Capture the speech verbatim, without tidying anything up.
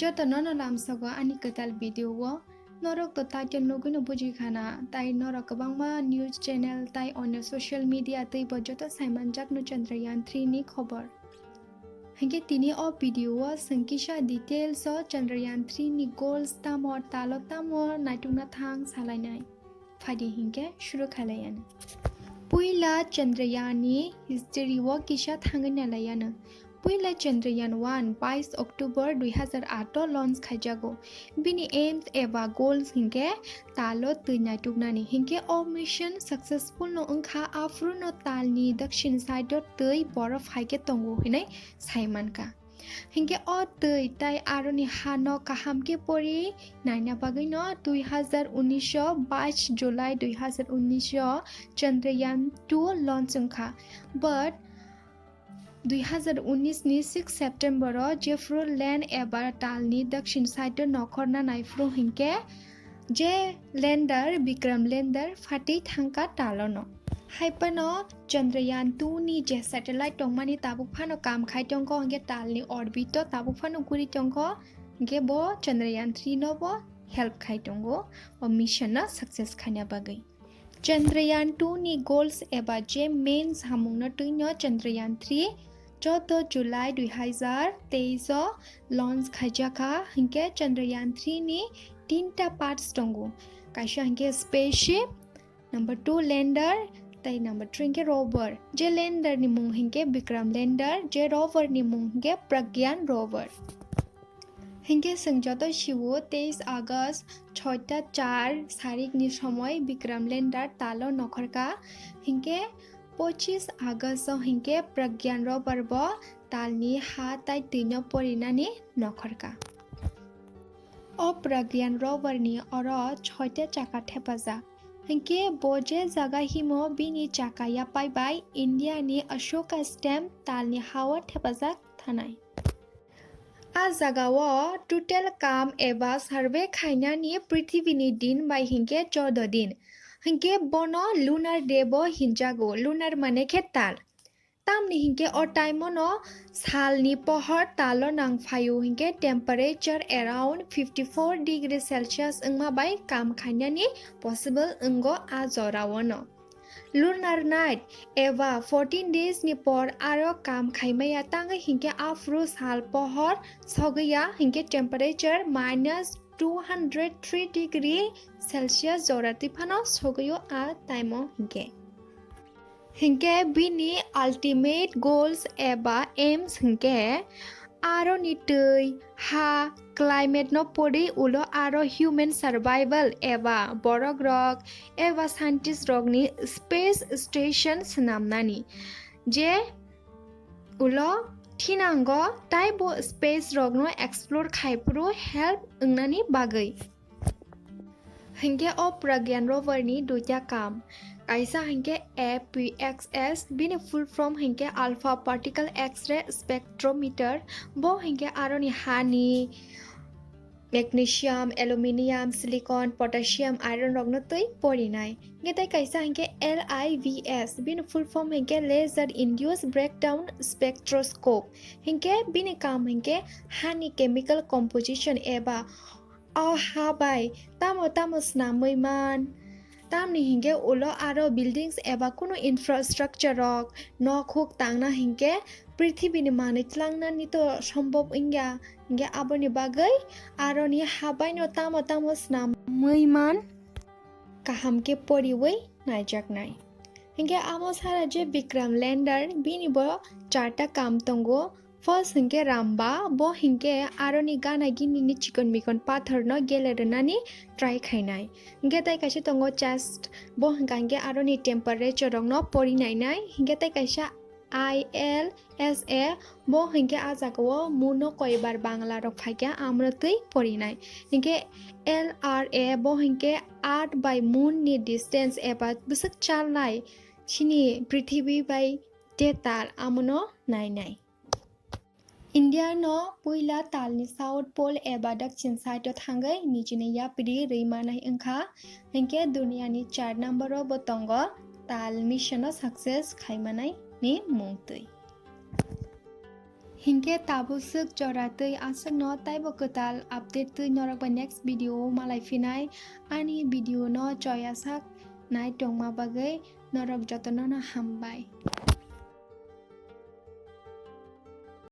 Joto nono lamsogo ani kwtal video o. Norok to title nugwino buji khana, tai norok kwbangma news channel tai onyo social media twi bo joto saimanjakno Chandrayaan three ni khobor. Hinkhe tini o video o chwng kisa details o Chandrayaan three ni goals tamo, talo tamo naitukna thang salainai. Phaidi hinkhe shuru khailaiano. Puila Chandrayaan ni history o kisa thangwi nailaiyano. Puila Chandrayaan one bais October dui hazar aat o launch khaijago. Bini aims eba goals hinkhe talo twi naituknani. Hinkhe o mission successful no wngkha, aphuru no talni dakshin side o twi borof hai khe tongo hinwi saimankha. Hinkhe o twi tai aroni hano kaham khe pori naina bagwino dui hazar unnish o bais July dui hazar unnish o Chandrayaan two launch wngkha. But dui hazar unnish ni six September o jephru land eba talni dakshin side o nokhorna naiphuru hinkhe je lander, Vikram lander phatwi thangkha talono. Haiphano Chandrayaan two ni je satellite tongmani tabuk phano kam khai tongkho, hinkhe talni orbit o tabuk phano guri tongkho, hinkhe bo Chandrayaan three no bo help khai tongo o mission no success khaina bagwi. Chandrayaan two ni goals eba je main samungno twino Chandrayaan three choudo July dui hazar teis o launch khaijakha, hinkhe Chandrayaan three ni tinta parts tongo, kaisa hinkhe spaceship, number two lander, tai number three hinkhe rover. Je lander ni mung hinkhe Vikram lander, je rover ni mung hinkhe Pragyan rover. Hinkhe chwng joto siwo teis August soita char sarikni somoi Vikram lander talo nokhorkha. Hinkhe pochis August o hinkhe Pragyan rover bo talni ha tai twino porinani nokhorkha. O Pragyan rover ni oro soita chaka thepajak. Hinkhe bo je jaga himo bini chaka yapai bai India ni Ashoka stamp talni hao thepajak thanai. A jagao total kam eba survey khainani prithibini din bai hinkhe choudo din. Hinkhe bono lunar day bo hinjago, lunar mane khe tal. Tamni hinkhe o time o no salni pohor talo nang phaio hinkhe temperature around fifty four degree Celsius wngma bai kam khainani possible wngo a jorao no. Lunar night eba fourteen days ni por aro kam khaimaya tangwi hinkhe aphuru sal pohor sogwiya hinkhe temperature minus two hundred three degree Celsius jora twi phano sogwio a time o hinkhe. Hinkhe bini ultimate goals eba aims hinkhe aroni twi, ha, climate no pori ulo aro human survival eba borok rok eba scientist rokni space station swnamnani, je ulo thinango taibo space rokno explore khaiphuru help wngnani bagwi. Hinkhe o Pragyan rover ni duita kam. Kaisa hinkhe A P X S, bini full form hinkhe Alpha Particle X-ray Spectrometer. Bo hinkhe aroni hani magnesium, aluminium, silicon, potassium, iron rokno twi porinai. Hinkhe tei kaisa hinkhe L I V S, bini full form hinkhe Laser Induced Breakdown Spectroscope. Hinkhe bini kam hinkhe hani chemical composition eba o ha bai tamo tamo snamwi man. Tamni hinkhe ulo aro buildings eba kunu infrastructure rok nok huk tangna hinkhe prithibini manwi tlangnani to sombop wngya. Hinkhe aboni bagwi aroni ha baino tamo tamo snamwi man kaham khe poriwi naijaknai. Hinkhe amo sara je Vikram lander bini bo charta kam tongo. First hinkhe ramba, bo hinkhe aroni gana gini ni chikon mikon pathor no gele rwnani try khainai. Hinkhe tai kaisa tongo chest, bo hinkha hinkhe aroni temperature rok no pori nainai. Hinkhe tai kaisa I L S A, bo hinkhe a jaga o moon no koibar Bangla rok phaikha amro twi porinai. Hinkhe L R A, bo hinkhe earth bai moon ni distance eba bwswk chalnai chini prithibi bai tetal amono nainai. India no puila talni South Pole eba dakchin side o thangwi nijini yapri rwi manai wngkha, hinkhe duniani char number o bo tongo tal mission o success khaimanai ni mungtwi. Hinkhe tabuk swk jora twi aswkno taibo kwtal update twi norok bai next video o malai phinai. Ani video no choyasak nai tongma bagwi norok jotono no hambai.